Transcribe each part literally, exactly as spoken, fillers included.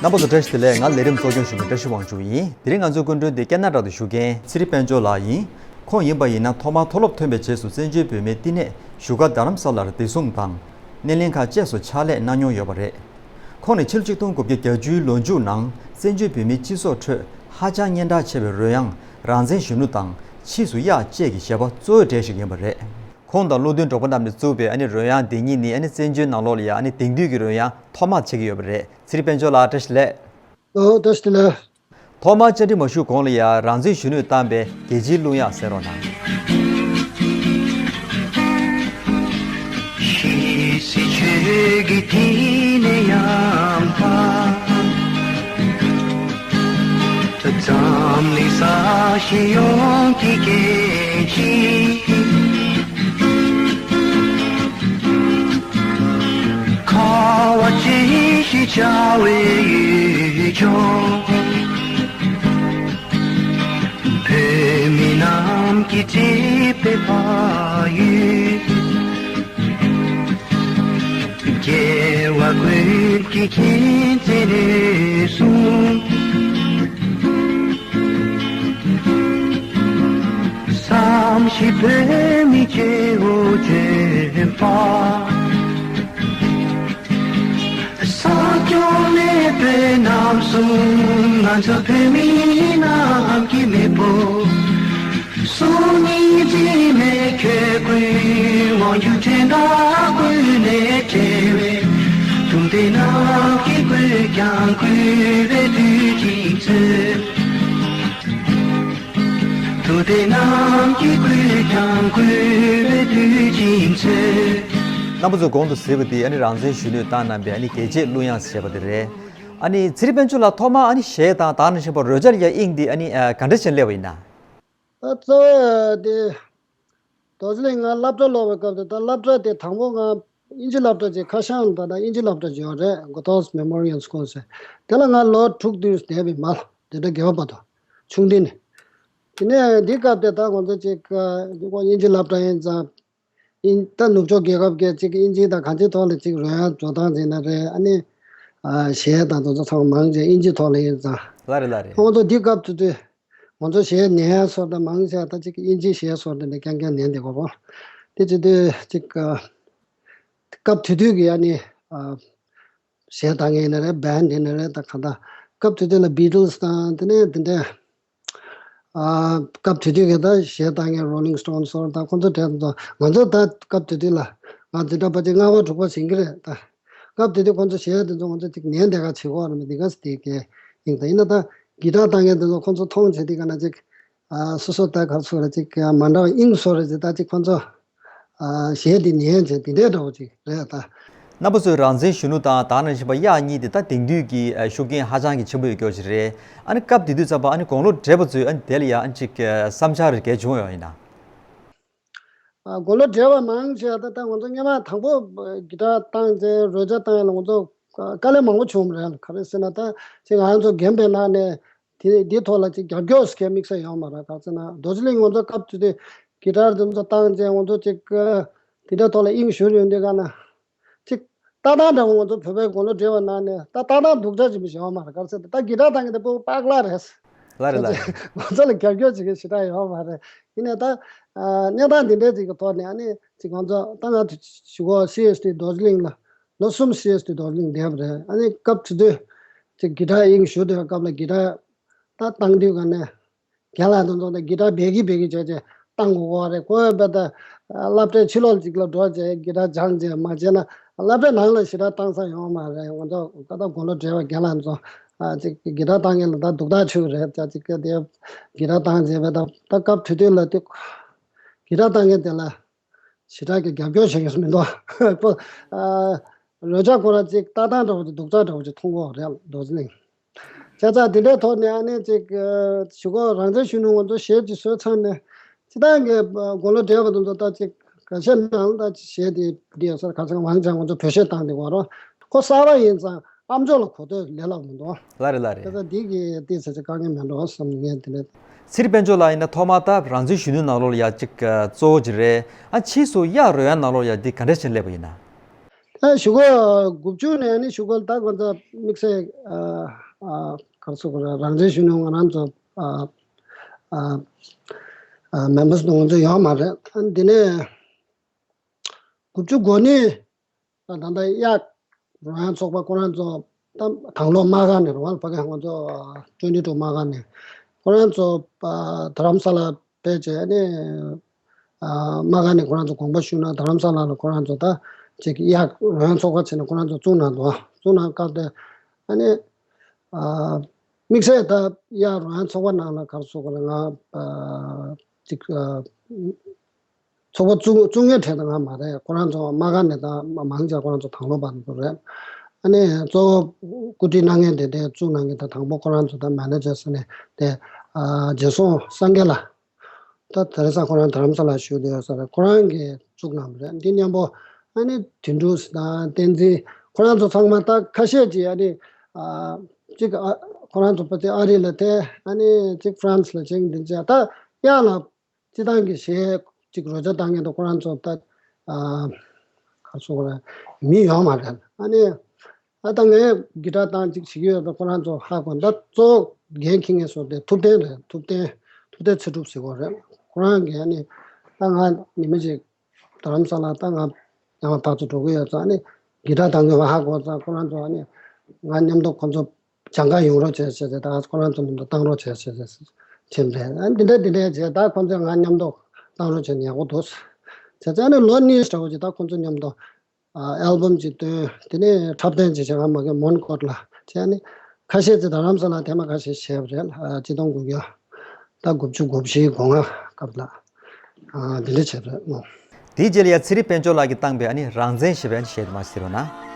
རྣམ་པ་ཚོ་བཀྲ་ཤིས་བདེ་ལེགས། ང་ལས་རིམ་གཙོ་སྐྱོང་ཞུ་མི་བཀྲ་ཤིས་དབང་ཕྱུག་ཡིན། དེ་རིང་ང་ཚོའི་སྐུ་མགྲོན་དེ་ཀེ་ན་ཌ་དུ་བཞུགས་མཁན་ཚེ་རིང་དཔལ་འབྱོར་ལགས་ཡིན། ཁོང་ཡིན་པ་ཡིན་ན་ཐོག་མར་མཐོ་སློབ་ཐོན་པའི་རྗེས་སུ་བཙན་བྱོལ་བོད་མིའི་བསྟི་གནས་བཞུགས་སྒར་རྡ་རམ་ས་ལར་བདེ་སྲུང་དང་སྣེ་ལེན་ཁང་བཅས་སུ་ཕྱག་ལས་གནང་མྱོང་ཡོད་པ་རེད། ཁོང་ནི་ཕྱི་ལོ་ཆིག་སྟོང་དགུ་བརྒྱ་བརྒྱད་ཅུའི་ལོ་མཇུག་ནང་བཙན་བྱོལ་བོད་མིའི་སྤྱི་ཚོགས་ཁྲོད་ཧ་ཅང་སྙན་གྲགས་ཆེ་བའི་རོལ་དབྱངས་རང་བཙན་གཞོན་ནུ་དང་ཕྱིས་སུ་གཡག་བཅས་ཀྱི་གཞས་པ་གཙོ་བོའི་གྲས་ཤིག་ཡིན་པ་རེད། ཁོང་དང་བློ་མཐུན་གྲོགས་པོ་རྣམས་ནས་བཙུགས་པའི་ཨ་ནི་རོལ་དབྱངས་འདི་ཉིད་ནི་ཨ་ནི་བཙན་བྱོལ་ནང་ལོགས་ལ་ཡང་ཨ་ནི་དེང་དུས་ཀྱི་རོལ་དབྱངས་ཐོག་མ་ཆགས་ཀྱི་ཡོད་པ་རེད། ཚེ་རིང་དཔལ་འབྱོར་ལགས་བཀྲ་ཤིས་བདེ་ལེགས། ཨོ་བཀྲ་ཤིས་བདེ་ལེགས། ཐོག་མར་བཅར་འདྲི་མ་ཞུས་གོང་ལ་ཡང་རང་བཙན་གཞོན་ནུས་བཏང་པའི་རྒྱལ་སྤྱིའི་གླུ་དབྱངས་གསན་རོགས་གནང་། ཤེས་ཚེ་ཆོས་ཀྱི་ཐིག་ནས་ཡང་དག་འཛམ་གླིང་ས་གཞི་ཡོངས་ཀྱི་སྐད་ཅིག་ཁ་བ་ཅན་ཞེས་བྱ་བའི་ཡུལ་ལྗོངས། བོད་མི་རྣམས་ཀྱི་བརྩེ་བའི་ཕ་ཡུལ། རྒྱལ་བ་ཀུན་གྱི་མཁྱེན་བརྩེ་ནས་བཟུང་། བསམ་ཤེས་བོད་མི་སྐྱེ་བོ་བྱོན་པ། ས་སྐྱོང་ལས་པའི་རྣམ་གསུམ། ང་ཚོ་བོད་མི་རྣམས་ཀྱི་མེས་པོ། སྲོག་སྙིང་རྗེ་མེད་ཁྱོད་ཀུན། དབང་སྒྱུར་ཁྲི་འདབ་ཀུན་ནས་བྲལ་བའི། ཐུབ་བསྟན་རྣམས་ཀྱིས་བསྐོར་ཀྱང་བསྐོར་བའི་དུས་ཀྱི་ཚོད། ཐུབ་བསྟན་རྣམས་ཀྱིས་བསྐོར་ཀྱང་བསྐོར་བའི་དུས་ཀྱི་ཚོད། རྣམ་པ་ཚོས་གོང་དུ་གཟིགས་པ་འདི་ཨ་ནི་རང་བཙན་གཞོན་ནུས་བཏང་གནང་པའི་ཨ་ནི་རྒྱལ་གཅེས་གླུ་དབྱངས་ཞེས་པ་དེ་རེད། ཨ་ནི་ཚེ་རིང་དཔལ་འབྱོར་ལགས་ཐོག་མར་ཨ་ནི་གཞས་དང་དེ་ནང་བཞིན་པ་རོལ་ཆ་ལ་ཡང་དབྱིངས་འདི་ཨ་ནི་ཨ་ག་འདྲ་བྱས་ནས་སླེབས་པ་ཡིན་ན། ད་གཙོ་བོ་དེ་རྡོ་རྗེ་གླིང་ང་སློབ་གྲྭ་སློབ་པའི་སྐབས་དེ། ད་སློབ་གྲྭ་དེ་དང་པོ་ང་དབྱིན་ཇི་སློབ་གྲྭ་ཅིག་ཁ་ཤང་ད་ལྟ་དབྱིན་ཇི་སློབ་གྲྭ་ཅིག་ཡོད་རེད། Goethals Memorial School ཟེར། དེ་ལ་ང་ལོ་དྲུག་བདུན་བསྡད་པའི་མ་ལ་དེ་འདྲ་དགེ་བ་བར་དུ་ཆུང་དུས་ནས། དེ་ནས་འདི་སྐབས་དེ་ད་ང་ཚོ་ཅིག་ཨ་དབྱིན་ཇི་སློབ་གྲྭ་ཡིན་ཙང་། ཨིན། ད་ནུབ་ཕྱོགས་རྒྱལ་ཁབ་ཀྱི་ཅིག་དབྱིན་ཇི་དང་གང་ཅིའི་ཐོག་ལ་ཅིག་རོལ་དབྱངས་འགྲོ་སྟངས་ཅིག་ན་རེད། ཨ་ནི་ཨ་གཞས་དང་དེ་ཚོ་ཚང་མ་མང་ཆེ་དབྱིན་ཇིའི་ཐོག་ལ་ཡིན་ཙང་། ལགས་རེད་ལགས་རེད། ཁོང་ཚོ་འདི་སྐབས་དེ་དུས་ང་ཚོ་གཞས་ཉན་ཡ་སོགས་དང་མང་ཆེ་ད་ཅིག་དབྱིན་ཇིའི་གཞས་སོགས་དེ་འདྲ་རྐྱང་རྐྱང་ཉན་བསྡད་ཀྱི་ཡོད་རེད། དེ་བྱེད་དུས་ཅིག་ཨ་སྐབས་དེ་དུས་ཀྱི་ཨ་ནི་ཨ་གཞས་བཏང་མཁན་ཡིན་ན་རེད། བེན་ཌི་ཡིན་ན་རེད། ད་གང་ལྟར་སྐབས་དེ་དུས་ལ་Beatles དང་དེ་ནས་དེ་འདྲ། ཨ་སྐབས་དེ་དུས་ཀྱི་ད་གཞས་བཏང་མཁན་Rolling Stones སོགས་ད་ཁོང་ཚོ་གྲས་དེ་ཚོ། ང་ཚོ་ད་སྐབས་དེ་དུས་ལ་ང་འཛིན་གྲྭ་ཕལ་ཆེར་ལྔ་པ་དྲུག་པ་ཟིན་གྱི་རེད་ད། སྐབས་དེ་དུས་ཁོང་ཚོ་གཞས་དེ་ཚོ་ང་ཚོ་ཅིག་ཉན་བསྡད་ག་བྱེད་ཀྱི་ཡོད་རེད་མི་འདི་ག་ཟེར་དེ་གའི་ཡིན། ད་ཡིན་ན་ད་གི་ཊར་བཏང་མཁན་དེ་ཚོ་ཁོང་ཚོ་མཐོང་བྱས་དེ་ག་ན་ཅིག་ཨ་སོ་སོ་ད་ག་ཚོད་རེད་ཅིག་མ་འདྲ་བ་དབྱིངས་སོགས་རེད་ཅིག་ད་ཅིག་ཁོང་ཚོ། ཨ་གཞས་འདི་ཉན་བྱས་འདི་འདྲའི་འདྲ་བོ་ཅིག་རེད་ད། རྣམ་པ་ཚོས་རང་བཙན་གཞོན་ནུ་དང་དེ་ནང་བཞིན་པ་གཡག་གཉིས་དེ་ད་དེང་དུས་ཀྱི་ཨ་ཤུགས་རྐྱེན་ཧ་ཅང་གི་ཆེན་པོ་ཡོད་ཀྱོག་ཅིག་རེད། ཨ་ནི་སྐབས་དེ་དུས་ཙམ་པ་ཨ་ནི་དགུང་ལོ་བགྲེས་པ་ཚོས་ཨ་ནི་དེ་ལ་ཡང་ཨ་ནི་ཅིག་ཨ་བསམ་འཆར་རེ་གས་བྱུང་ཡོད་ཡིན་ན། ཨ་དགུང་ལོ་བགྲེས་པ་མང་ཆེ་ད་ད་ང་ཚོ་སྔོན་མ་དང་པོ་གི་ཊར་བཏང་རྗེས་རོལ་ཆ་བཏང་ཡ་ལ་ང་ཚོ་དཀའ་ལས་མང་པོ་བྱུང་བ་རེད། ག་རེ་ཟེར་ན་ད་ཅིག་ང་ཚོ་རྒན་པའི་ནང་ནས། དེ་དེའི་ཐོག་ལ་ཅིག་རྒྱབ་སྐྱོར་ཟེར་མཁན་དམིགས་བསལ་ཡོད་མ་རེད། ག་རེ་ཟེར་ན་རྡོ་རྗེ་གླིང་ང་ཚོ་སྐབས་དེ་དུས་གི་ཊར་དེ་ཚོ་བཏང་རྗེས་ང་ཚོ་ཅིག་དེ་འདྲའི་ཐོག་ལ་དབྱིངས་ཞུགས་ཡོང་དུས་ག་ན་ཅིག་ལྟ་སྟངས་འདྲ་བོ་ང་ཚོ་བོད་པའི་དགུང་ལོ་བགྲེས་པ་ནང་ནས་ད་ལྟ་སྟངས་སྡུག་ཅག་ཅིག་མི་ཞིག་ཡོད་མ་རེད། ག་རེ་ཟེར་ན་ད་གི་ཊར་བཏང་མཁན་དེ་སྤོ་བོ་པག་ལགས་རེད། ལགས་རེད་ལགས་རེད། ང་ཚོ་ལ་རྒྱབ་སྐྱོར་བྱེད་མཁན་ཞེ་དྲག་ཡོད་མ་རེད། ཡིན་ནའི་ད་གནས་སྟངས་འདི་འདྲའི་ཅིག་གི་ཐོག་ནས་ཨ་ནི་ཅིག་ང་ཚོ་ད་ང་ཞུ་གོ་སི་ཨེས་ཊི་རྡོ་རྗེ་གླིང་ལ། ལོ་གསུམ་སི་ཨེས་ཊི་རྡོ་རྗེ་གླིང་བསྡད་པ་རེད། ཨ་ནི་སྐབས་དེ་དུས་ཅིག་གི་ཊར་དབྱིངས་ཞུགས་དུས་སྐབས་ལ་གི་ཊར་ད་བཏང་དུས་ག་ནས་རྒན་ལགས་དེ་ཚོ་ནས་གི་ཊར་སྦད་ཀི་སྦད་ཀི་བྱས་བྱས་བཏང་དགོས་ཀྱི་རེད། ཁོ་ཡང་དཔེ་ད་སློབ་གྲྭའི་ཕྱི་ལོགས་ཅིག་ལ་འགྲོ་བྱས་གི་ཊར་སྦྱངས་བྱས་མ་བྱས་ན་སློབ་གྲྭའི་ནང་ལ་ཞེ་དྲག་བཏང་ས་ཡོད་མ་རེད། ང་ཚོ་ད་ལྟ་དགུང་ལོ་བགྲེས་པ་རྒན་ལགས་ཚོ་ཅིག་གི་ཊར་བཏང་མཁན་ལ་ད་སྡུག་ཐག་ཆོད་རེད། ད་ཅིག་གི་ཊར་བཏང་བྱས་པས་ད་ད་སྐབས་དེ་དུས་ལ་དེ་གི་ཊར་བཏང་མཁན་དེ་ལ། ཞེ་དྲག་གི་རྒྱབ་སྐྱོར་བྱེད་ཀྱི་མི་འདུག་ཨ་རོལ་ཆ་ཁོ་རང་ཅིག་ལྟ་སྟངས་འདྲ་བོ་ཅིག་སྡུག་ཅག་འདྲ་བོ་ཅིག་མཐོང་གི་ཡོད་རེད་རྡོ་རྗེ་གླིང་། བྱས་ཙང་དེ་འདྲའི་ཐོག་ནས་ཨ་ནི་ཅིག་ཞུ་གོ་རང་བཙན་གཞོན་ནུ་ང་ཚོ་གཞས་ཅིག་བཟོས་ཚར་ནས་སྤྱིར་བཏང་གི་དགུང་ལོ་བགྲེས་པ་དེ་ཚོ་ད་ཅིག་ག་ཤེད་ནང་ད་ཅིག་གཞས་དེ་འདི་ཡོད་ས་རེད། ག་ཚོད་མང་ཆེ་ང་ཚོ་བོད་གཞས་བཏང་བསྡད་ཡོད་རེད། ཁོ་གསར་པ་ཡིན་ཙང་། ཨམ་ཅོག་ལ་གོ་ཐོས་ལས་སླ་པོ་མི་འདུག་ལགས་རེད་ལགས་རེད། དེ་ཚོ་འདི་གི་ཏིག་ཙམ་ཅིག་དཀའ་ངལ་མེད་འགྲོ་བསམ་ངས་དེ་འདྲ། ཚེ་རིང་དཔལ་འབྱོར་ལགས་ཡིན་ན་ཐོག་མར་ད་རང་བཙན་གཞོན་ནུའི་ནང་ལོགས་ལ་ཡ་གཅིག་གཙོ་བོ་ཅིག་རེད། ཨ་ཕྱིས་སུ་གཡག་རོལ་དབྱངས་ནང་ལོགས་ལ་ཡ་འདི་ག་འདྲ་ཞིག་སླེབས་པ་ཡིན་ན། ད་གཞུག་གུ་དགུ་བཅུ་ནས་ནི་གཞུག་གུ་ད་ང་ཚོ་དམིགས་བསལ་ཨ་ཨ་ག་རེ་ཟེར་དགོས་རེད། རང་བཙན་ཞུ་ནས་ང་རང་ཚོ་ཨ་ཨ་ཨ་མེམ་བར་དུ་ང་ཚོ་ཡོད་མ་རེད། ཨ་འདི་ནས་དགུ་བཅུ་གོ་གཉིས། ད་ད་ལྟ་གཡག་རོལ་དབྱངས་ཚོགས་པ་ཁོ་རང་ཚོ་ད་དང་ལོ་མ་ག་ནས་རོལ་དབྱངས་ཕ་གི་ང་ཚོ་ཊུ་ཝེན་ཊི་ཊུ་མ་ག་ནས་ཁོ་རང་ཚོ་ཨ་རྡ་རམ་ས་ལ་ཕེབས་བྱས་ནས་ཨ་མ་ག་ནས་ཁོ་རང་ཚོ་དགོངས་པ་ཞུས་ན་རྡ་རམ་ས་ལ་ལ་ཁོ་རང་ཚོ་ད་ཅིག་གཡག་རོལ་དབྱངས་ཚོགས་པ་བྱས་ནས་ཁོ་རང་ཚོ་བཙུགས་གནང་འདུག་བཙུགས་གནང་སྐབས་དེ་ཨ་ནི་ཨ་དམིགས་བསལ་ད་གཡག་རོལ་དབྱངས་ཚོགས་པ་ནང་ལ་ག་རེ་ཟེར་དགོས་རེད། ང་ཨ་ཅིག་ཨ། ཚོགས་པ་བཙུགས་བཙུགས་མཁན་གྲས་དང་ང་མ་རེད། ཁོ་རང་ཚོ་མ་ག་ནས་ད་མང་ཆེ་ཁོ་རང་ཚོ་དང་ལོ་བར་དུ་རེད། ཨ་ནི་གཙོ་བོ་བཀོད་སྒྲིག་གནང་མཁན་དེ་དེ་བཙུགས་གནང་མཁན་ད་དང་པོ་ཁོ་རང་ཚོ་ད་མེ་ནེ་ཇར་ཟེར་ནས་དེ་ཨ་རྗེ་སོང་སངས་རྒྱས་ལགས། ད་དེ་རིང་སང་ཁོ་རང་རྡ་རམ་ས་ལ་བཞུགས་བསྡད་ཡོད་ས་རེད། ཁོ་རང་གིས་བཙུགས་གནང་བ་རེད། འདི་མཉམ་པོ་ཨ་ནི་དོན་གྲུབ་དང་བསྟན་འཛིན་ཁོ་རང་ཚོ་ཚང་མ་ད་ཁ་ཤས་ཀྱིས་ཨ་ནི་ཨ་གཅིག་ཨ་ཁོ་རང་ཚོ་ཕ་གི་ཨ་རི་ལ་ཐེ། ཨ་ནི་གཅིག་ཧྥ་རན་སི་ལ་ཕྱིན། འདི་བྱས་ད་གཡག་ལ་སྤྱི་བཏང་གི་གཞས་གཅིག་རོལ་ཆ་བཏང་མཁན་དེ་ཁོ་རང་ཚོ་ད་ཨ་ག་རེ་ཟེར་དགོས་རེད། མི་ཡོད་མ་རེད། ཨ་ནི་ཨ་ད་ངས་གི་ཊར་བཏང་གཅིག་བྱེད་ཀྱི་ཡོད་པ་ཁོ་རང་ཚོ་ཧ་གོ། ད་གཙོ་བོ་འགན་འཁྱེར་མཁན་ཚོ་དེ་ཐུབ་བསྟན་རེད། ཐུབ་བསྟན་ཐུབ་བསྟན་ཚེ་སྒྲུབ་ཟེར་དགོས་རེད། ཁོ་རང་གིས་ཨ་ནི་ད་ང་ཉི་མ་གཅིག་རྡ་རམ་ས་ལ་ད་ང་ཡང་ཕར་ཚུར་འགྲོ་གི་ཡོད་ཙང་ཨ་ནི་གི་ཊར་བཏང་གི་ཡོད་པ་ཧ་གོ་ཙང་ཁོ་རང་ཚོ་ཨ་ནི་ང་མཉམ་དུ་ཁོ་ཚོ་སྦྱང་ག་ཡོང་རོགས་བྱས་བྱས་བྱས། ད་ཁོ་རང་ཚོ་མཉམ་དུ་བཏང་རོགས་བྱས་བྱས་བྱས་བྱས་པ་རེད། ཨ་འདི་འདྲ་འདི་འདྲ་བྱས་ད་ཁོ་ཚོས་ང་མཉམ་དུ་བཏང་རོགས་བྱས་ན་ཡག་པོ་འདུག་བྱས་ཙང་ཨ་ནི་ལོ་གཉིས་འདྲ་བོ་ཅིག་ད་ཁོ་ཚོ་མཉམ་དུ་ཨ་ཨལ་བམ་ཅིག་བཏོན། དེ་ནས་འཁྲབ་སྟོན་ཅིག་བྱས། ང་མ་གི་མོན་གྷོ་ལ་བྱས། ཨ་ནི་ཁ་ཤས་ཅིག་རྡ་རམ་ས་ལ་ཐེངས་མ་ཁ་ཤས་བྱས་པ་རེད། ཨ་ཆིག་སྟོང་དགུ་བརྒྱ་ད་དགུ་བཅུ་གོ་བཞི་གོ་ལྔ་སྐབས་ལ་ཨ་འདི་འདྲ་བྱས་པ་རེད། དེའི་རྗེས་ལ་ཡ་ཚེ་རིང་དཔལ་འབྱོར་ལགས་ཀྱིས་བཏང་པའི་ཨ་ནི་རང་བཙན་ཞེས་པའི་ཨ་ནི་གཞས་དེ་མར་གཟིགས་རོགས་གནང་།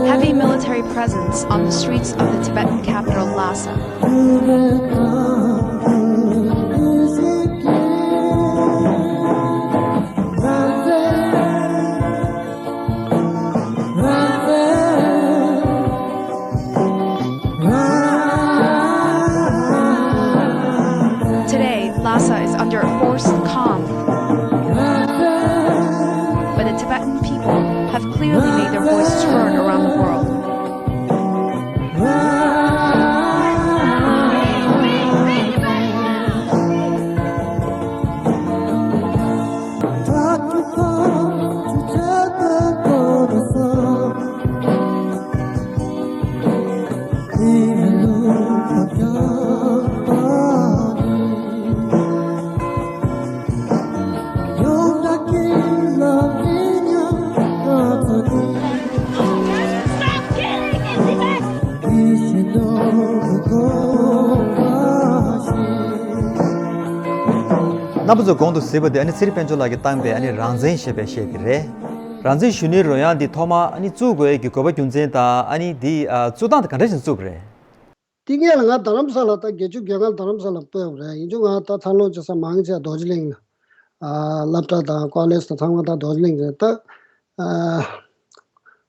Heavy military presence on the streets of the Tibetan capital Lhasa. Today, Lhasa is under a forced calm, but the Tibetan people have clearly made their voices heard around the world. རྣམ་པ་ཚོས་གོང་དུ་གཟིགས་པ་དེ་ཨ་ནི་ཚེ་རིང་དཔལ་འབྱོར་ལགས་ཀྱིས་བཏང་པའི་ཨ་ནི་རང་བཙན་ཞེས་པའི་གཞས་དེ་རེད། རང་བཙན་ཞུ་ནིའི་རོལ་དབྱངས་འདི་ཐོག་མ་ཨ་ནི་བཙུགས་དགོས་ཀྱི་དགོས་པ་རྒྱུ་མཚན་དང་ཨ་ནི་འདི་ཨ་བཙུགས་སྟངས་དེ་ག་འདྲ་ཞིག་བཙུགས་པ་རེད། དེ་སྔོན་ལ་ང་རྡ་རམ་ས་ལ་ད་བརྒྱད་ཅུ་གྱ་ལྔ་རྡ་རམ་ས་ལ་སྤོས་པ་རེད། ཡིན་རྒྱུ་ང་ད་འཚར་ལོངས་བྱེད་ས་མང་ཆེ་རྡོ་རྗེ་གླིང་ལ། ཨ་སློབ་གྲྭ་དང་ཀོ་ལེཇ་དང་ཚང་མ་ད་རྡོ་རྗེ་གླིང་རེད། ད་ཨ་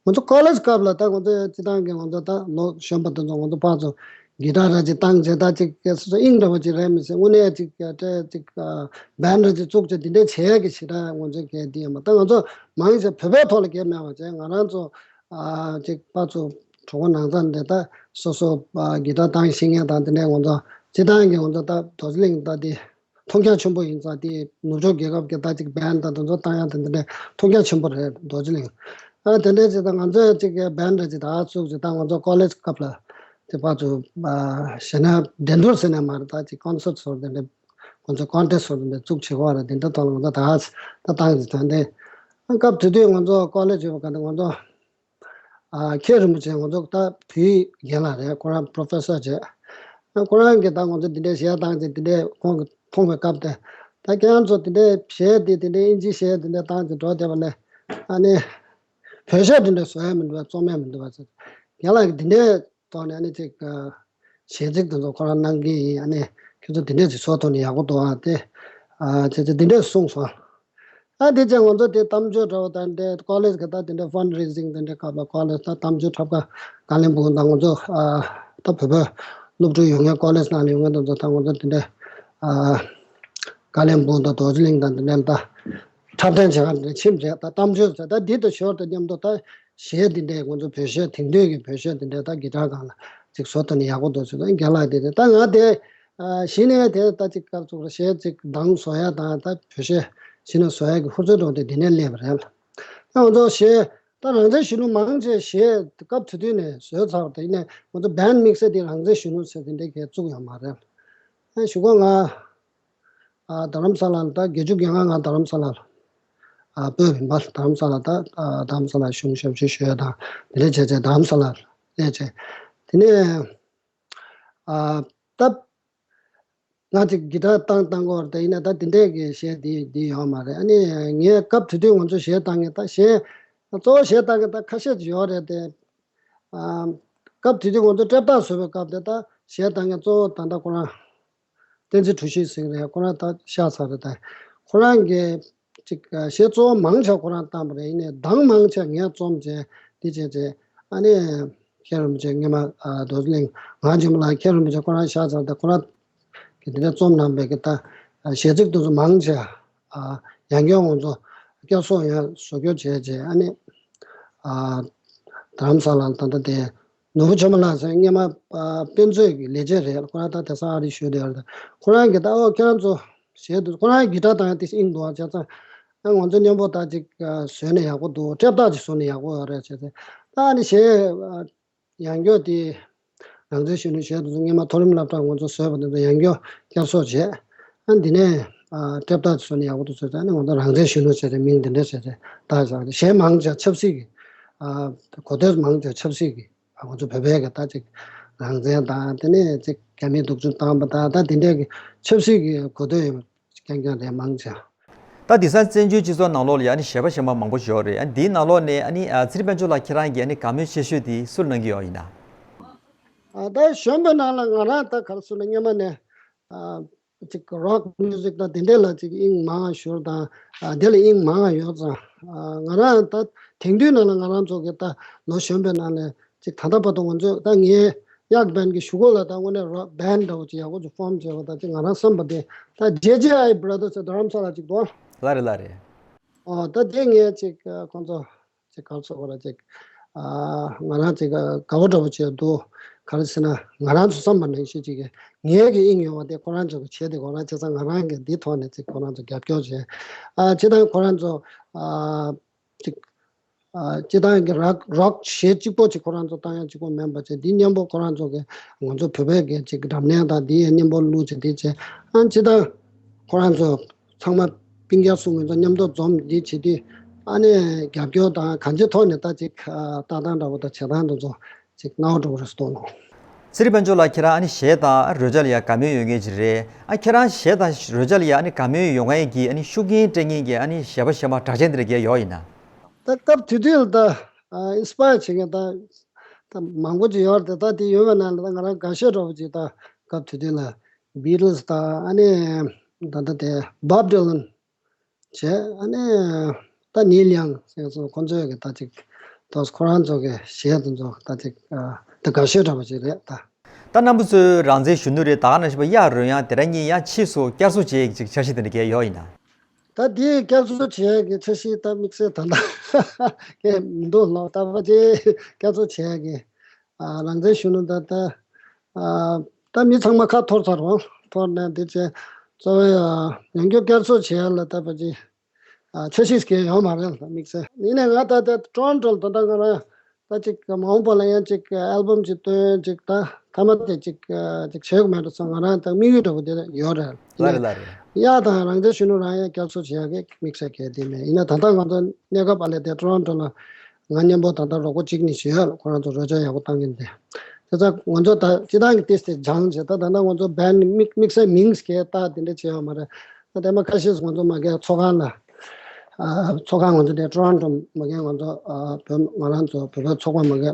ང་ཚོ་ཀོ་ལེཇ་སྐབས་ལ་ད་ང་ཚོ་སྤྱི་བཏང་གི་ང་ཚོ་ད་ལོ་གཞོན་པ་དེ་ཚོ་ང་ཚོ་ཕར་ཚུར་གི་ཊར་ར་ཅིག་བཏང་བྱས། ད་ཅིག་སོ་སོ་དབྱིངས་འདྲ་བ་ཅིག་རེད་མི་སྲིད། དངོས་གནས་ཅིག་སྤྲད་ཅིག་ཨ་བན་ར་ཅིག་བཙུགས་བྱས་འདི་འདྲའི་བྱེད་ཡ་གི་ཞེ་དྲག་ང་ཚོའི་གལ་འདི་ཡིན་པ། ད་ང་ཚོ་མང་ཆེ་བོད་པའི་ཐོག་ལ་གལ་མེད་པ་བྱས། ང་རང་ཚོ་ཨ་ཅིག་ཕར་ཚུར་ གྲོགས་པོ་ནང་ཚང་འདི་ད་སོ་སོ་གི་ཊར་བཏང་ཤེས་མཁན་དང་དེ་འདྲའི་ང་ཚོ་སྤྱིར་བཏང་གི་ང་ཚོ་ད་རྡོ་རྗེ་གླིང་ད་དེ་མཐོང་རྒྱ་ཆེན་པོ་ཡིན་ཙང་དེ་ནུབ་ཕྱོགས་རྒྱལ་ཁབ་ཀྱི་ད་ཅིག་བན་ད་དེ་ཚོ་བཏང་ཡ་དེ་འདྲའི་མཐོང་རྒྱ་ཆེན་པོ་རེད་རྡོ་རྗེ་གླིང་། ཨ་དེ་འདྲའི་ཅིག་ད་ང་ཚོས་ཅིག་བན་འདྲ་ཅིག་ད་ཨ་ཚུགས་ཅིག་ད་ང་ཚོ་ཀོ་ལེཇ་སྐབས་ལ་དེ་ཕར་ཚུར་ཞེ་ན་འགྲན་བསྡུར་ཟེར་ནས་མ་རེད། ད་ཅིག་ཀོན་སར་ཊི་ཚོ་དེ་འདྲ་ང་ཚོ་ཀོན་ཊེ་སི་ཊི་ཚོ་དེ་འདྲ་བཙུགས་བྱེད་དགོས་རེད། དེ་འདྲ་ཐོག་ལ་ང་ཚོ་ད་ད་བཏང་ཅིག་ད་འདྲའི་སྐབས་དེ་དུས་ང་ཚོ་ཀོ་ལེཇ་ཡོད་པ་ག་འདྲ་ང་ཚོ། ཨ་མཁན་རིན་པོ་ཆེ་ང་ཚོ་ད་བོད་ཡིག་རྒན་ལགས་རེད། ཁོ་རང་པོ་རོ་ཕེ་སར་བྱས། ཨ་ཁོ་རང་གིས་ད་ང་ཚོ་འདི་འདྲའི་གཞས་བཏང་ཅིག་འདི་འདྲའི་ཁོང་གིས་མཐོང་བའི་སྐབས་དེ། ད་ཁྱེད་རང་ཚོ་འདི་འདྲའི་གཞས་འདི་འདི་འདྲའི་ཨིན་ཇི་གཞས་འདི་འདྲའི་བཏང་ཅིག་འགྲོ་བསྡད་པ་ལས། ཨ་ནི་བོད་གཞས་འདི་འདྲ་བཟོ་ཡ་མི་འདུག་པ། རྩོམ་ཡ་མི་འདུག་པ་ཟེར། རྒན་ལགས་ཀྱིས་འདི་འདྲའི་ཐོག་ནས་ཨ་ནི་ཅིག་གཞས་ཚིག་དེ་ཚོ་ཁོ་རང་གནང་གི་ཡིན། ཨ་ནི་ཁྱོད་ཚོ་འདི་འདྲས་ཅིག་བཟོ་ཐུབ་ན་ཡག་པོ་འདུག་ཨ། དེ་ཨ་ཁྱེད་ཚོ་འདི་འདྲས་གསུངས་སོང་། ཨ་དེ་རྗེས་ང་ཚོ་དེ་གཏམ་བརྗོད་འདྲ་བོ་དང་འདྲ་ཀོ་ལེཇ་གི་ད་དེ་འདྲ་ཕན་རེ་ཟིང་དེ་འདྲ་སྐབས་ལ་ཀོ་ལེཇ་ད་གཏམ་བརྗོད་འཁྲབ་ཁ་ཀ་ལིམ་པོང་དང་ང་ཚོ་ཨ་ད་བོད་པ་སློབ་ཕྲུག་ཡོད་མཁན་ཀོ་ལེཇ་ནང་ལ་ཡོད་མཁན་དེ་ཚོ་ད་ང་ཚོ་དེ་འདྲ་ཨ་ཀ་ལིམ་པོང་དང་རྡོ་རྗེ་གླིང་དང་དེ་འདྲ་ད་འཁྲབ་སྟོན་བྱེད་ག་འདྲ་ཕྱིན་རེད། ད་གཏམ་བརྗོད་ཟེར་ད་འདི་དང་ཞོར་དུ་མཉམ་དུ་ད་གཞས་འདི་འདྲའི་ང་ཚོ་བོད་གཞས་དེང་དུས་ཀྱི་བོད་གཞས་འདི་འདྲའི་ད་གི་ཊར་སྒང་ལ་ཅིག་བཟོ་ཐུབ་ན་ཡག་པོ་འདུག་ཟེར། ད་རྒན་ལགས་དེ་རེད། ད་ང་དེ་ཨ་གཞི་ནས་དེ་ད་ཅིག་སྐབས་ཚུགས་ར་གཞས་ཅིག་གདངས་བཟོ་ཡ་དང་ད་བོད་གཞས་གཞི་ནས་བཟོ་ཡ་གི་ཧུར་བརྩོན་འགྲོ་དེ་འདི་ནས་སླེབས་པ་རེད། ད་ང་ཚོ་གཞས་ད་རང་བཙན་གཞོན་ནུ་མང་ཆེ་གཞས་སྐབས་དེ་དུས་ནས་བཟོས་ཚར་བ་དེ་ཡིན་ནས་ང་ཚོ་བན་དམིགས་བསལ་དེ་རང་བཙན་གཞོན་ནུ་ཟེར་དེ་འདྲའི་གས་བཙུགས་ཡོད་མ་རེད། ཨ་གཞུག་གུ་ང་ཨ་རྡ་རམ་ས་ལ་ལ་ད་བརྒྱད་ཅུ་གྱ་ལྔ་ང་རྡ་རམ་ས་ལ་ལ་ཨ་སྤོས་པ་ཡིན་པ། རྡ་རམ་ས་ལ་ད་ཨ་རྡ་རམ་ས་ལ་གཞུང་ཞབས་ཞུ་ཞུ་ཡ་དང་དེ་འདྲ་བྱས་བྱས་རྡ་རམ་ས་ལ་ལ་སླེབས་བྱས། དེ་ནས་ཨ་ད་ང་ཅིག་གི་ཊར་བཏང་བཏང་གི་ཡོད་རེད། ད་ཡིན་ན་ད་དེ་འདྲས་ཀྱི་གཞས་དེ་དེ་ཡོད་མ་རེད། ཨ་ནི་ངས་སྐབས་དེ་དུས་ང་ཚོ་གཞས་བཏང་མཁན་ད་གཞས་གཙོ་བོ་གཞས་བཏང་མཁན་ད་ཁ་ཤས་ཅིག་ཡོད་རེད་དེ། ཨ་སྐབས་དེ་དུས་ང་ཚོ་སྤྲེལ་སྟག་བཟོས་པའི་སྐབས་དེ་ད་གཞས་བཏང་མཁན་གཙོ་བོ་ད་ལྟ་ཁོ་རང་བསྟན་འཛིན་གྲུ་བཞི་ཟེར་གྱི་རེད། ཁོ་རང་ད་གཤགས་ཚར་རེད། ད་ཁོ་རང་གི་ཅིག་གཞས་གཙོ་བོ་མང་ཆེ་ཁོ་རང་བཏང་བ་རེད། ཡིན་ནའི་གདངས་མང་ཆེ་ངས་རྩོམ་བྱས་འདི་བྱས་བྱས། ཨ་ནི་མཁན་རིན་པོ་ཆེ་སྔོན་མ་ཨ་རྡོ་རྗེ་གླིང་ངག་ཆེན་མོ་ལགས། མཁན་རིན་པོ་ཆེ་ཁོ་རང་གཤགས་ཚར། ད་ཁོ་རང་གི་དེ་འདྲ་རྩོམ་གནང་བའི་གི་ད་གཞས་ཚིག་དེ་ཚོ་མང་ཆེ་ཨ་ཡང་བསྐྱར་ང་ཚོ་བསྐྱར་གསོ་ཡང་བཟོ་བཅོས་བྱས་བྱས། ཨ་ནི་ཨ་རྡ་རམ་ས་ལ་ད་ལྟ་དེ་ནོར་བུ་ཆོས་མ་ལགས་ཟེར་སྔོན་མ་ཨ་དཔེ་མཛོད་ཀྱི་ལས་བྱེད་རེད། ཁོ་རང་ད་དེང་སང་ཨ་རི་བཞུགས་བསྡད་ཡོད་རེད། ཁོ་རང་གིས་ད་ཨོ་ཁྱེད་རང་ཚོ་གཞས་དེ་ཁོ་རང་གི་ཊར་བཏང་ཡ་དེ་དབྱིངས་འདུག་ཨ། བྱས་ཙང་ཨ་ང་ཚོ་མཉམ་པོ་ད་ཅིག་ཨ་བཟོས་ན་ཡག་པོ་འདུག་སྤྲེལ་སྟག་ཅིག་བཟོས་ན་ཡག་པོ་ཡོད་རེད་བྱས་ཙང་། ད་ཨ་ནི་གཞས་ཨ་ཡང་བསྐྱར་དེ་རང་བཙན་གཞོན་ནུའི་གཞས་དེ་ཚོ་སྔོན་མ་མཐོ་རིམ་སློབ་གྲྭ་ང་ཚོ་བཟོས་པ་དེ་ཚོ་ཡང་བསྐྱར་བསྐྱར་གསོ་བྱས། ཨ་འདི་ནས་ཨ་སྤྲེལ་སྟག་ཅིག་བཟོས་ན་ཡག་པོ་འདུག་ཟེར་ཙང་ཨ་ནི་ང་ཚོ་རང་བཙན་གཞོན་ནུ་ཟེར་ཏེ་མིང་འདི་འདྲ་བྱས་ཏེ་བཏགས་བཞག་གཞས་མང་ཆེ་ཆབ་སྲིད་ཀྱི་ཨ་གོ་དོན་མང་ཆེ་ཆབ་སྲིད་ཀྱི། ང་ཚོ་བོད་པའི་གི་ད་ཅིག་རང་བཙན་དང་དེ་ནས་ཅིག་རྒྱ་མིས་སྡུག་སྦྱོང་བཏང་བ་དང་ད་དེ་འདྲའི་གི་ཆབ་སྲིད་ཀྱི་གོ་དོན་ཡོད་པ་རྐྱང་རྐྱང་རེད་མང་ཆེ། ད་དེང་སང་བཙན་བྱོལ་སྤྱི་ཚོགས་ནང་ལོགས་ལ་ཡང་ཨ་ནི་གཞས་པ་གཞས་མ་མང་པོ་ཡོད་རེད། ཨ་ནི་དེའི་ནང་ལོགས་ནས་ཨ་ནི་ཨ་ཚེ་རིང་དཔལ་འབྱོར་ལགས་ཁྱེད་རང་གི་ཨ་ནི་དགའ་མོས་ཆེ་ཤོས་དེ་སུར་གནང་གི་ཡོད་ཡིན་ན། ཨ་ད་གཞོན་པའི་ནང་ལ་ང་རང་ད་ག་རེ་ཟེར་ན་སྔོན་མ་ནས་ཨ་ཅིག་རོག་མིའུ་ཟིག་དང་དེ་འདྲ་ལ་ཅིག་དབྱིངས་མང་ང་ཞུགས་དང་ཨ་དེ་ལ་དབྱིངས་མང་ང་ཡོད་ཙང་། ཨ་ང་རང་ད་དེང་དུས་ནང་ལ་ང་རང་ཚོ་གི་ད་ལོ་གཞོན་པའི་ནང་ནས་ཅིག་ད་ལྟ་བར་དུ་ང་ཚོས་ད་ངའི་གཡག་བན་གྱི་གཞུག་གུ་ལ་ད་དངོས་གནས་རོག་བན་འདྲ་བོ་ཅིག་ཡག་པོ་ཅིག་ཕོམ་བྱས་པ་ད་ཅིག་ང་རང་བསམ་པ་དེ་ད་ཇེ་ཇེ་ཨའི་བྷ་ར་དར་ཟེར་རྡ་རམ་ས་ལ་ཅིག་འདུག་ལ་རེད་ལ་རེད། ཨོ་ད་དེ་ངས་ཅིག་ཁོང་ཚོ་ཅིག་ག་རེ་ཟེར་དགོས་རེད། ཅིག་ཨ་ང་རང་ཅིག་དགའ་པོ་འདྲ་བོ་བྱས་འདུག་ག་རེ་ཟེར་ན་ང་རང་ཚོ་བསམ་པ་ནང་བཞིན་ཅིག་གི་ངའི་གི་དབྱིངས་ཡོད་པ་དེ་ཁོ་རང་ཚོ་གི་བྱས་དེ་ཁོ་རང་བྱས་ཙང་ང་རང་གི་འདི་ཐོག་ནས་ཅིག་ཁོ་རང་ཚོ་རྒྱབ་སྐྱོར་བྱས། ཨ་སྤྱིར་བཏང་ཁོ་རང་ཚོ་ཨ་ཅིག་ཨ་སྤྱིར་བཏང་གི་རོག་རོག་གཞས་གཅིག་པོ་ཅིག་ཁོ་རང་ཚོ་བཏང་ཡ་གཅིག་པོ་མིན་པ་བྱས་འདི་མཉམ་པོ་ཁོ་རང་ཚོ་གི་ང་ཚོ་བོད་པའི་གི་ཅིག་འགྲམ་ནས་དང་འདི་ཡ་མཉམ་པོ་བླུགས་བྱས་འདི་བྱས། ཨ་སྤྱིར་བཏང་ཁོ་རང་ཚོ་ཚང་མ་སྤུན་ཀྱག་གསུམ་ང་ཚོ་མཉམ་དུ་འཛོམས་འདི་བྱེད་དུས་ཨ་ནི་རྒྱབ་སྐྱོར་དང་གང་ཅིའི་ཐོག་ནས་ད་ཅིག་ཨ་ལྟ་སྟངས་འདྲ་བོ་དང་བྱེད་སྟངས་འདི་ཚོ་ཅིག་སྣང་བ་འགྲོ་གི་རེད་བསམ་གྱི་འདུག་ཚེ་རིང་དཔལ་འབྱོར་ལགས་ཁྱེད་རང་ཨ་ནི་གཞས་དང་རོལ་ཆ་ལ་ཡ་དགའ་མོས་ཡོད་མཁན་ཅིག་རེད། ཨ་ཁྱེད་རང་གཞས་དང་རོལ་ཆ་ལ་ཡ་ཨ་ནི་དགའ་མོས་ཡོད་མཁན་གྱི་ཨ་ནི་ཤུགས་རྐྱེན་སྤྲད་མཁན་གྱི་ཨ་ནི་གཞས་པ་གཞས་མ་གྲགས་ཅན་དེ་འདྲ་གས་ཡོད་ཡིན་ན། ད་སྐབས་དེ་དུས་ལ་ད་ཨ་ཨིན་སི་པ་ཡར་བྱེད་མཁན་ད་ད་མང་པོ་ཅིག་ཡོད་རེད། ད་དེ་ཡོད་པའི་ནང་ལ་ད་ང་རང་དགའ་ཤོས་འདྲ་བོ་ཅིག་ད་སྐབས་དེ་དུས་ལ་བྷི་ཊི་ལི་སི་དང་ཨ་ནི་ད་ལྟ་དེ་བྷོབ་ཌི་ལན་བྱས། ཨ་ནི་ད་ནིལ་ཡང་ཟེར་སོང་། ཁོང་ཚོས་གི་ད་ཅིག་ཏོག་ཙམ་ཁོ་རང་ཚོ་གི་གཞས་དེ་ཚོ་ད་ཅིག་ཨ་ད་དགའ་ཤོས་འདྲ་བོ་ཅིག་རེད་ད། ད་རྣམ་པ་ཚོས་རང་བཙན་གཞོན་ནུ་རེད། ད་ག་ནང་བཞིན་པ་གཡག་རོལ་དབྱངས་དེ་རང་ཉིད་ཡང་ཕྱིས་སུ་བསྐྱར་གསོ་བྱེད་ཀྱི་ཅིག་འཆར་གཞི་དེ་འདྲ་གས་ཡོད་ཡིན་ན། ད་དེ་བསྐྱར་གསོ་བྱེད་ཀྱི་འཆར་གཞི་ད་དམིགས་བསལ་ད་ལྟ་གས་མི་འདུག་ལགས། ད་ཕལ་ཆེར་བསྐྱར་གསོ་བྱེད་ཀྱི་ ཨ་རང་བཙན་གཞོན་ནུ་ད་ལྟ་ཨ་ད་མི་ཚང་མ་ཁ་འཐོར་ཚར་བ། འཐོར་ནས་འདི་བྱས་གཙོ་བོའི་ཨ་ཡོང་རྒྱུ་བསྐྱར་གསོ་བྱེད་ཡ་ལ་ད་ཕལ་ཆེར་ཨ་འཆར་གཞི་གང་ཡང་ཡོད་མ་རེད་ལ། དམིགས་བསལ་ཡིན་ནའི་ང་ད་ལྟ་ཊོ་རོན་ཊོ་ལ་ད་ལྟ་ང་རང་ད་ཅིག་མ་འོངས་པ་ལ་ཡང་ཅིག་ཨལ་བམ་ཅིག་བཏོན་ཅིག་ད་མཐའ་མ་དེ་ཅིག་ཅིག་བྱེད་དགོས་མེད་འགྲོ་སོང་། ང་རང་ད་དམིགས་ཡུལ་འདྲ་པོ་དེ་ཡོད་རེད། ལ་རེད་ལ་རེད། གཡག་དང་རང་བཙན་གཞོན་ནུ་རང་ཡང་བསྐྱར་གསོ་བྱེད་ཡག་གི་དམིགས་བསལ་གལ་ཏེ་མེད། ཡིན་ན་ད་ལྟ་ང་ཚོ་གནས་སྐབས་ཨ་ལས་དེ་ཊོ་རོན་ཊོ་ལ་ང་མཉམ་པོ་ད་ལྟ་རོགས་པ་གཅིག་གཉིས་ཤིག་ཡོད། ཁོ་རང་ཚོ་རོལ་ཆ་ཡག་པོ་བཏང་གིན་དེ། དེ་ཚོ་ང་ཚོ་ད་སྤྱི་བཏང་གི་ཏིས་དེ་སྦྱངས་བྱས། ད་ད་ལྟ་ང་ཚོ་བན་དམིགས་དམིགས་བསལ་མིང་སྐད་བཏགས་དེ་འདྲ་བྱས་ཡོད་མ་རེད། ད་དེ་མ་ཁ་ཤས་སུ་ང་ཚོ་མ་གི་ཚོགས་ཁང་ལ་ཨ་ཚོགས་ཁང་ང་ཚོ་དེ་ཊོ་རོན་ཊོ་མ་གི་ང་ཚོ་ཨ་བོད་ང་རང་ཚོ་བོད་པའི་ཚོགས་པ་མ་གི་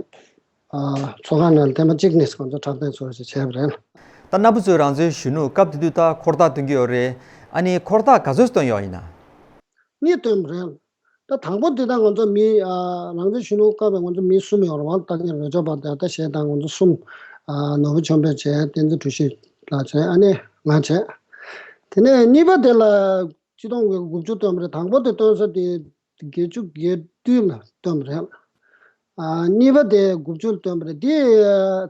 ཨ་ཚོགས་ཁང་ནང་ལ་དེ་མ་གཅིག་ནས་ང་ཚོ་འཁྲབ་སྟོན་ཚོ་ཞིག་བྱས་པ་རེད། ད་རྣམ་པ་ཚོས་རང་བཙན་གཞོན་ནུ་སྐབས་དེ་དུས་ད་འཁོར་ཐག་སྟོན་གྱི་ཡོད་རེད། ཨ་ནི་འཁོར་ཐག་ག་ཚོད་སྟོན་ཡོད་ཡིན་ན། གཉིས་སྟོན་པ་རེད། ད་དང་པོ་དེ་ད་ང་ཚོ་མི་ཨ་རང་བཙན་གཞོན་ནུ་སྐབས་ང་ཚོ་མི་གསུམ་ཡོད་རེད་བ། ད་ངའི་རོལ་ཆ་པ་དེ་ད་གཞས་བཏང་ང་ཚོ་གསུམ། ཨ་ནོར་བུ་ཆོས་འཕེལ་བྱས། བསྟན་འཛིན་གྲུ་བཞི་ལགས་བྱས། ཨ་ནི་ང་བྱས། དེ་ནས་གཉིས་པ་དེ་ལ་ཆིག་སྟོང་དགུ་བརྒྱ་དགུ་བཅུ་སྟོན་པ་རེད། དང་པོ་དེ་སྟོན་ས་དེ་བརྒྱད་ཅུ་གྱ་བདུན་ལ་སྟོན་པ་རེད། ཨ་གཉིས་པ་དེ་དགུ་བཅུ་ལ་སྟོན་པ་རེད། དེ་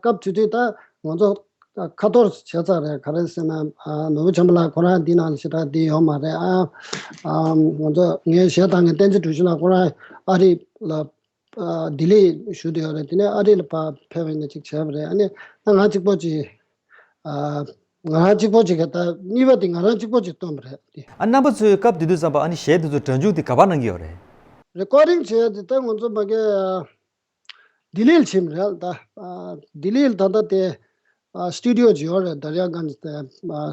སྐབས་དེ་དུས་ད་ང་ཚོ་ཁ་འཐོར་བྱས་ཚར་རེད། ག་རེ་ཟེར་ན་ཨ་ནོར་བུ་ཆོས་འཕེལ་ལགས་ཁོ་རང་འདི་ནང་ལ་ཞེ་དྲག་འདི་ཡོད་མ་རེད། ཨ་ཨ་ང་ཚོ་ངའི་གཞས་བཏང་མཁན་བསྟན་འཛིན་གྲུ་བཞི་ལགས་ཁོ་རང་ཨ་རི་ལ་ཨ་ལྡི་ལི་བཞུགས་བསྡད་ཡོད་རེད། དེ་ནས་ཨ་རི་ལ་ཕར་ཕེབས་པ་ཡིན་ན་ཅིག་བྱས་པ་རེད། ཨ་ནི་ད་ང་གཅིག་པོ་ཅིག་ཨ་ང་རང་གཅིག་པོ་ཅིག་གིས་ད་གཉིས་པ་དེ་ང་རང་གཅིག་པོ་ཅིག་བཏོན་པ་རེད་དེ། ཨ་རྣམ་པ་ཚོས་སྐབས་དེ་དུས་ཙམ་པ་ཨ་ནི་གཞས་དེ་ཚོ་སྒྲ་འཇུག་དེ་ག་པར་གནང་གི་ཡོད་རེད། རེ་ཀོར་ཌིང་བྱས་དེ་ད་ང་ཚོ་མ་གི་ལྡི་ལི་ལ་ཕྱིན་པ་རེད། ད་ལྡི་ལི་ལ་ད་ལྟ་དེ་སི་ཊུ་ཌི་ཡོ་ཅིག་ཡོད་རེད། དར་ཡ་གྷན་ཇི་དེ་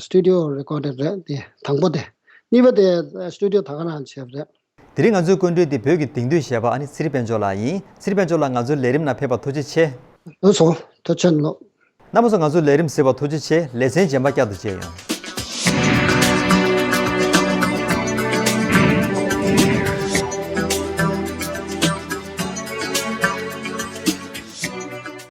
སི་ཊུ་ཌི་ཡོ་རེ་ཀོར་ཌིང་རེད། དེ་དང་པོ་དེ། གཉིས་པ་དེ་སི་ཊུ་ཌི་ཡོ་ད་ག་རང་བྱས་པ་རེད། དེ་རིང་ང་ཚོའི་སྐུ་མགྲོན་དེ་བོད་ཀྱི་དེང་དུས་གཞས་པ་ཨ་ནི་ཚེ་རིང་དཔལ་འབྱོར་ལགས་ཡིན། ཚེ་རིང་དཔལ་འབྱོར་ལགས་ང་ཚོའི་ལས་རིམ་ནང་ཕེབས་པར་ཐུགས་རྗེ་ཆེ། ལགས་སོ། ཐུགས་རྗེ་ཆེ་ལགས། རྣམ་པ་ཚོ་ང་ཚོའི་ལས་རིམ་གཟིགས་པར་ཐུགས་རྗེ་ཆེ། ལེ་ཚན་རྗེས་མ་བསྐྱར་དུ་མཇལ་ཡོང་།